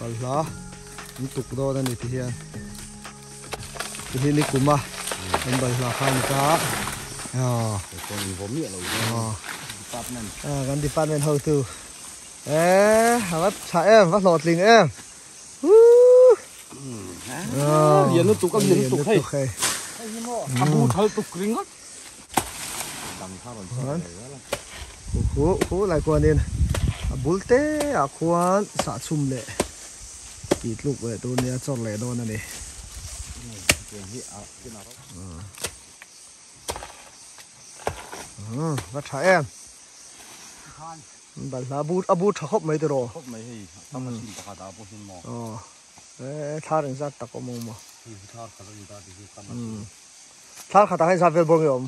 Balhla an tuk dawn a ni ti hian ti hi ni kum a an balhla kha a ni ta a aw kan department hotu eh a va tha em va hlawhtling em Woo! Lian lutuk a lian lutuk hei. A bu thal tuk ringawt. Khu khu lai khuanin a bul te ah khuan sah chhum leh tih tluk leh tur nia chawr leh dawn a ni. Va tha em. Balhla a bu tha khawp mai tiraw? Khawp mai hei, a tam a sin pakhat ah pawh hian maw? Aw, e thlar engzat tak awm ang maw? Hei hi thlar khat a ni ta tih hi tam a sin. Thlar khat ah khan engzat vel bawr nge awm?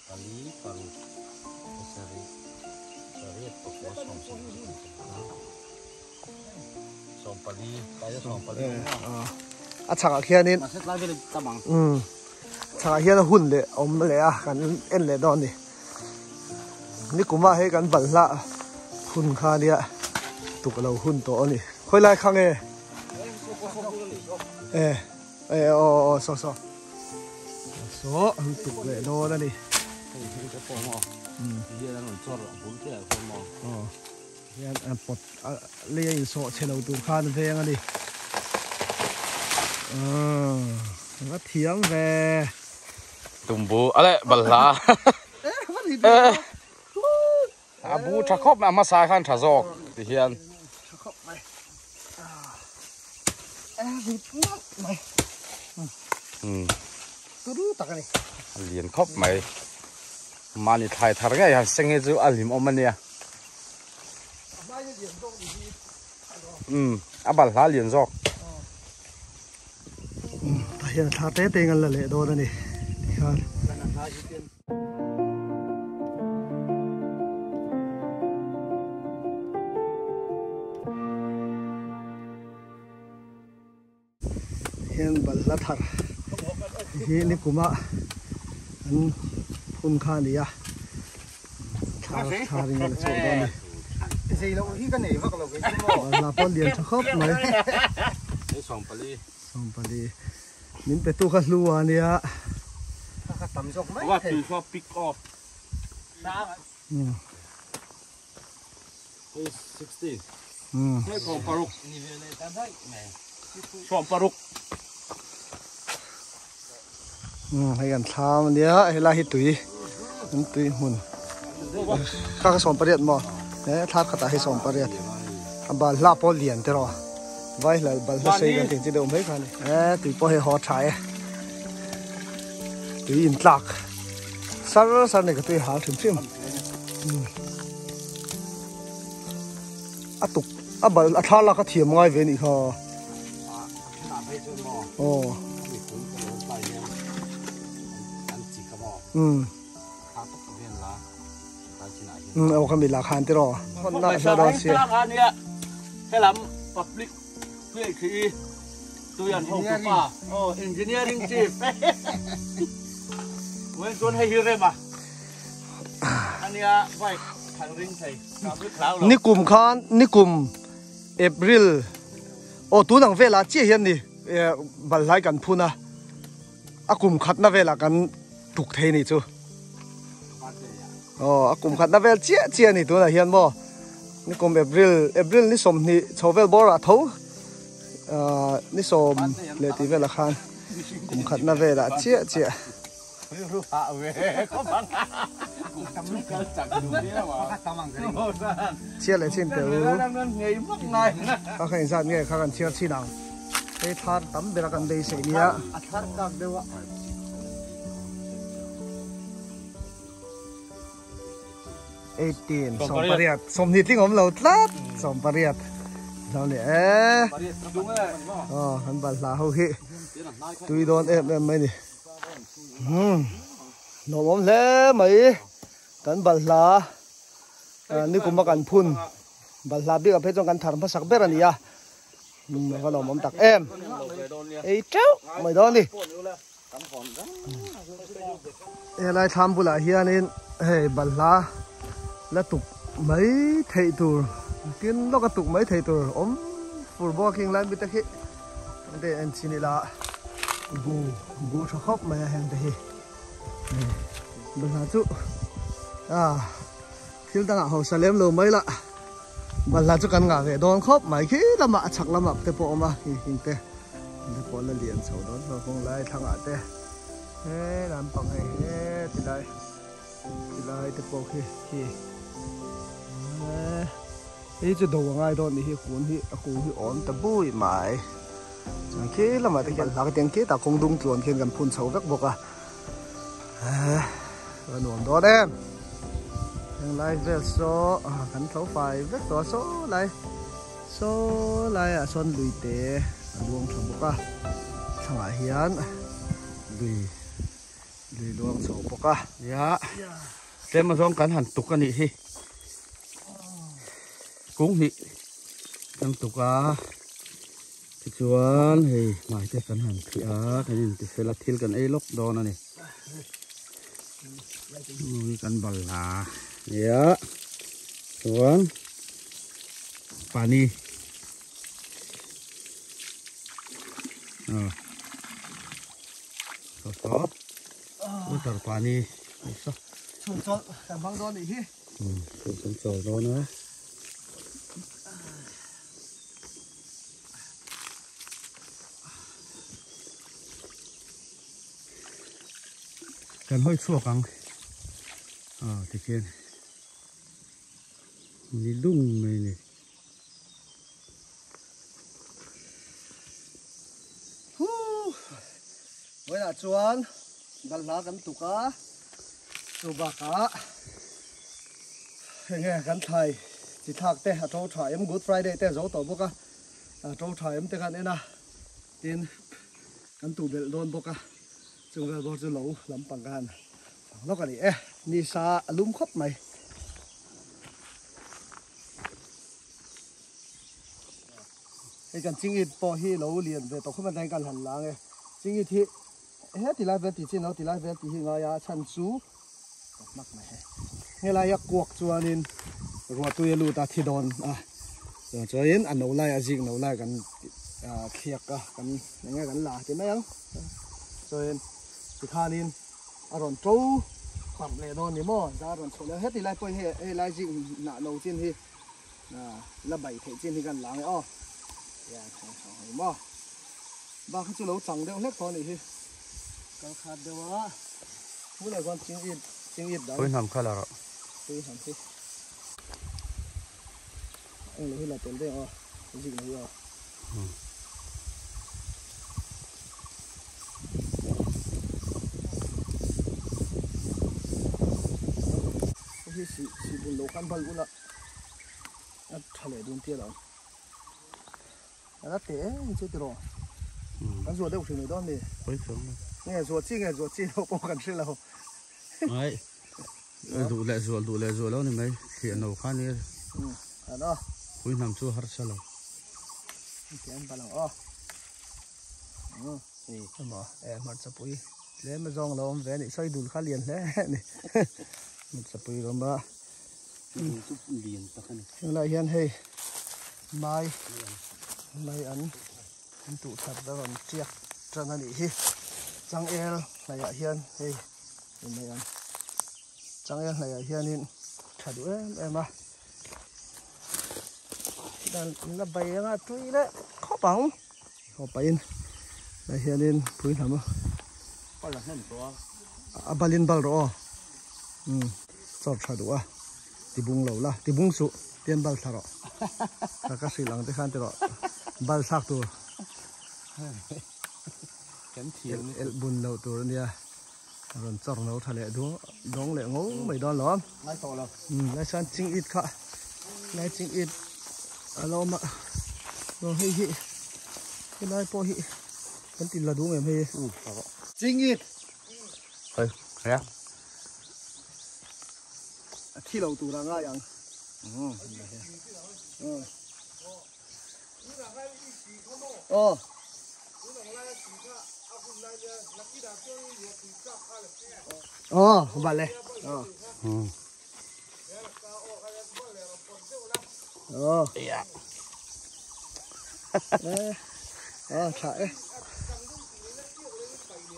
Pali, paruk, pasarih, pariat, pakua, sawmsarih, sawmpali, tlai a sawmpali awm maw? A chhakah khianin Mahse tlai vel a tam ang. Chhakah hian a hun leh awm leh a, kan en leh dawn a ni. Nikumah hei kan balhla hun kha ania tuk lo hun tawh a ni. Khawi lai kha nge? E e aw aw saw saw saw an tuk leh dawn a ni. Hian a pawt a lei a insawh chhe lo tur khan veng a ni. Aw va thiam ve. Tumbu a leh balhla. A bu tha khawp mai a hmasa khan tha zawk ti hian. Tha khawp mai. A rit nalh mai. Turu tak a ni. A lian khawp mai. Mahni thlai thar ngei han seng hi chu a hlim awm a nia. A balhla lian zawk. Tah hian a thla te te in an la leh dawn a ni tikhan. Hian balhla thar hi nikuma an phun kha a ni a thar thar in a la chhuak dawn a ni balhla pawh lian tha khawp mai sawmpali min pe tu kha hlu a nia Hei kan thlam ania helai hi tui an tui hmun kha kha 18 maw he thlar khatah hi 18 a balhla pawh lian te rawh vai hlal balhla sei kan tih chi deuh mai kha a ni he tui pawh hei haw tha e tui in tlak sar sar nei ka tui hal hrim hrim. A tuk a bal a thla lak a thiam ngai ve nih kha. Aw. Um. Um aw kha mi la khan ti ro. Hon na hla dawn sia. Helam public play khi tuian ho tu pa. Oh engineering chief. Wen chuan hei hi rem a. Nikum khan nikum April aw tun ang velah chiah hian ni balhlai kan phun a a kum khatna velah kan tuk thei ni chu aw a kum khatna vel chiah chiah ni tunah hian maw nikum April April ni sawmhnih chho vel bawrah tho ni sawm leh tih velah khan kum khatna velah chiah chiah. Chhiar leh chin teh u. Kha kha inzat nge kha kan chhiar chin ang. Hei thar tam ber a kan beisei nia. A thar kak deuh a. 18 18 sawmhnih tling awm lo tlat 18 lo ni e. Aw kan balhla ho hi tui dawn em em mai ni. Nuam awm hle mai kan balhla nikuma kan phun balhla bik ah phei chuan kan thar hmasak ber a ni a a va nuam awm tak em ei teuh mai dawn a ni helai thlam bulah hianin hei balhla la tuk mai theih tur tin lawka tuk mai theih tur awm. fur bawk a khing lai mi te khi te en chin ila bu bu tha khawp mai a heng te hi balhla chu a thil dangah hausa lem lo mai la balhla chu kan ngah ve dawn khawp mai khi lamah a chhak lamah te pawh a awm a hei heng te te pawh la lian chho dawn hlawm kawng lai thlangah te he lampang hei he tilai tilai te pawh khi khi hei chu do a ngai dawn nih hi kun hi a kung hi awm ta bui mai chuan khi lamah te khian hla ka ti ang khi tah kawng dung tluan khian kan phun chho vek bawk a a nuam dawn em heng lai vel saw kan tho fai vek tawh a saw lai saw laiah sawn lui te a luang tha bawk a thlangah hian lui lui luang chho bawk a nia tlem azawng kan han tuk a nih hi kung hnih kan tuk a tichuan hei hmai te kan han thih a kan inti fel a thil kan ei lawk dawn a ni kan bal hla nia chuan pani Saw saw water pani nasa. Chhun chawlh kan hmang dawn nih hi. Chhun kan chawl dawn a. Kan hawi chhuak ang. Ah tikhian ni lung mai ni. Vawiinah chuan balhla kan tuk a, chu bakah enge kan thlai chi thlak te a to tha em Good Friday te a zo tawh bawk a, a to tha em te khan en a, tin kan tuh belh dawn bawk a, chung vel bawk chu lo lampang khan fang lawk a ni e, nisa a lum khawp mai. Hei kan chingit pawh hi lo lian ve tawh khawp mai kan han la ang e. Chingit hi he ti lai vel tih chin lo ti lai vel tih hi ngai a chhan chu ka hmak mai he. Helai a kuak chuanin ruahtui a lut a thi dawn a chuan chuanin a no lai a zik no lai kan thliak a kan eng nge kan la ti mai ang chuanin tikhanin a rawn to parh leh dawn ni maw za a rawn chhoh leh heti lai pawh hi hei lai zik hnah no chin hi la bai theih chin hi kan la ang e aw hei maw bak hi chu lo chang deuh hlek tawh a nih hi kal khat deuh a tunah chuan ching it ching it dang pui hnam kha la rawh pui hnam hi englo hi la tel daih aw zik lo hi aw. Hei hi sih sih bun lo khan bal ula a tha leh dun tia lo a te em chu tiraw kan zuah deuh hrim mai dawn ni nge zuah chi nge zuah chi lo pawh kan hre lo ai duh leh zual duh leh zual lo ni mai thliah no kha ni an a pui hnam chu harsa lo tian palang aw emaw e hmarcha pui tlem azawng lo awm ve a nih sawi dul kha lian hle a ni hmarcha pui a awm a tunah hian hei mai mai an an tuh that a rawn tiak tan a nih hi changel hnaihah hian hei mai an changel hnaihah hianin tha duh em em a. Dan la bai anga tui leh khawp ang haw pahin lai hianin pui hnam a bal a hnem tawh a a balin bal rawh aw um chawr tha duh a tibung lo la tibung suh tian bal thla rawh ka ka hrilh ang te khan ti rawh bal thlak tur kan thiam el bun loh tur ania. A rawn chawr no tha leh duang dawng leh ngo mai dawn lo. Ngai tawh lo. Lai chuan ching it kha lai ching it a lo awm a. Lo hei hi helai pawh hi kan ti la duang em hei. Ching it. Hei hria. A thi lo tur a ngai ang. Aw. Aw, bal e. Aw. Aw. A tha e.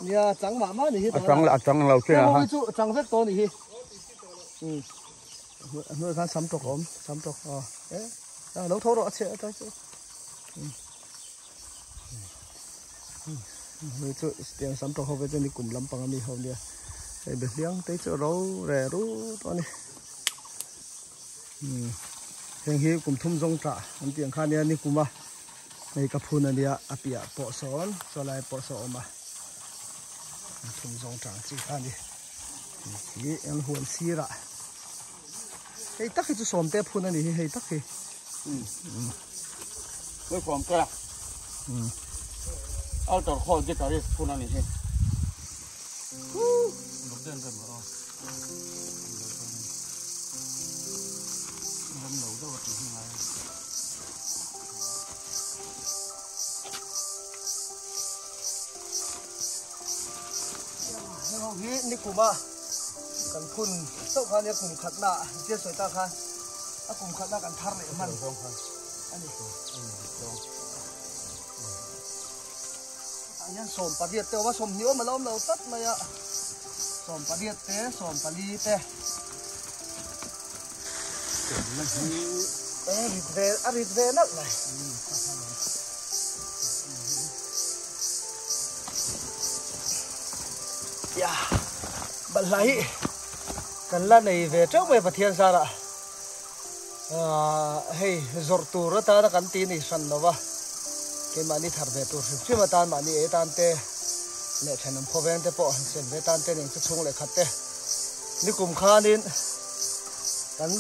Nia chang mah mah ni hi. A chang a chang lo che a. Chu chang vek to ni hi. Um. Hnuai khan sam tawk awm, sam tawk a. E. A lo tho rawh a chhe a chu. Hnuai chu tiang sam tawk ho ve chu ni kum lampang ami ho nia. Hei be hliang te chu ro re ru to ani. Heng hi kum thum zawng tah an tih ang kha nia ni kuma hei ka phun a nia a piah pawh sawn chaw lai pawh saw awm a kum thum zawng tah ang chi kha a ni hi eng huan sirah hei tak hi chu sawmte phun a ni hi hei tak hi hei sawmte altar hall guitarist phun a ni hi. Heng ho hi nikuma kan phun chauh khan nia kum khatna chian sawi ta khan a kum khatna kan thar leh hman a ni. Tah hian 18 te a awm a, 20 awm a la awm lo tlat mai a, 18 te, 14 te. E rit ve, a rit ve nalh mai. Ya, balhla hi kan la nei ve teuh mai Pathian zarah. Hei zawrh tur atana kan ti ni hran lo va, keimahni thar ve tur hrim hrim atan mahni ei atan te leh thenawm khawveng te pawh han sem ve tan te nen chu chhung leh khat te nikum khanin kan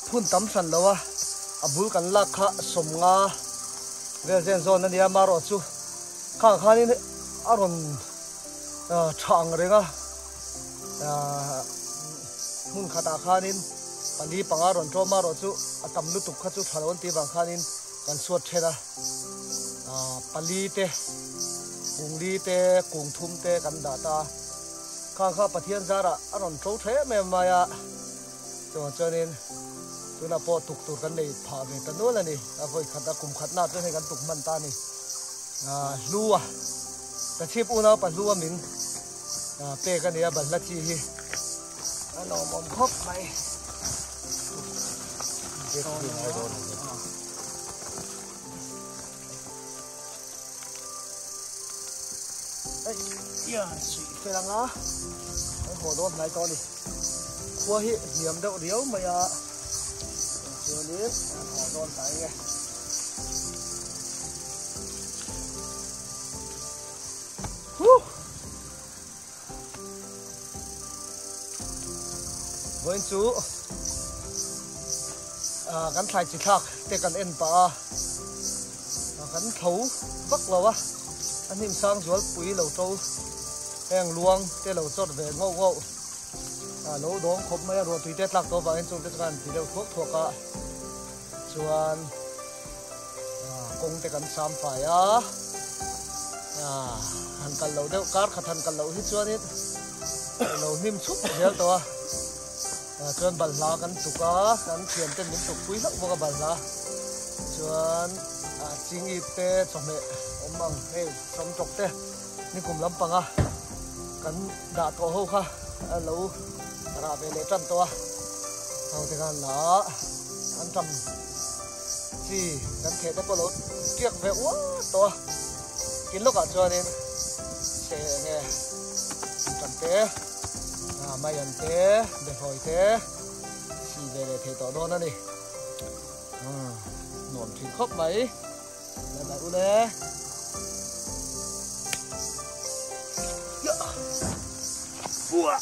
phun tam hran lo a, a bul kan lak kha 50 vel zen zawn a nia marawh chu khang khanin a rawn tha ang reng a. Hmun khatah khanin pali panga rawn tlawm a rawh chu a tam lutuk kha chu tha lo an tih vang khanin kan suat then a, pali te kung li te kung thum te kan dah ta a, khang kha Pathian zarah a rawn tlo tha em em mai a, chuvang chuanin tunah pawh tuk tur kan nei phah ve ta nual a ni, a vawi khat a kum khatnaah chuan hei kan tuk hman ta a ni, hlu a ka chhip unau pahlu a min. Pek a nia balhla chi hi a lawmawm khawp mai. Ia suih fel anga an haw dawn hnai tawh a ni. Khua hi hniam deuh riau mai a chuanin an haw dawn hnai nge. Vawiin chu kan thlai chi thlak te kan en pah a, kan tho vak lo a, a hnim sang zual pui lo to heng luang te lo chawt ve ngauh ngauh a lo dawng khawp mai a, ruah tui te tlak tawh avangin chung te chu kan ti deuh thuak thuak a, chuan kawng te kan sam fai a han kal loh deuh kar khat han kal loh hi chuanin lo hnim chhup zel tawh a chuan balhla kan tuk a kan thian ten min tuk pui hlauh bawk a balhla chuan chingit te chawhmeh awm ang hei samtawk te nikum lampanga kan dah tawh ho kha a lo rah ve leh tan tawh a ho te khan la an tam chi kan theh te pawh lo tiak ve uar tawh a tin lawkah chuanin se enge tam te maian te behlawi te si ve leh thei tawh dawn a ni nuam thin khawp mai bye bye ule Uah!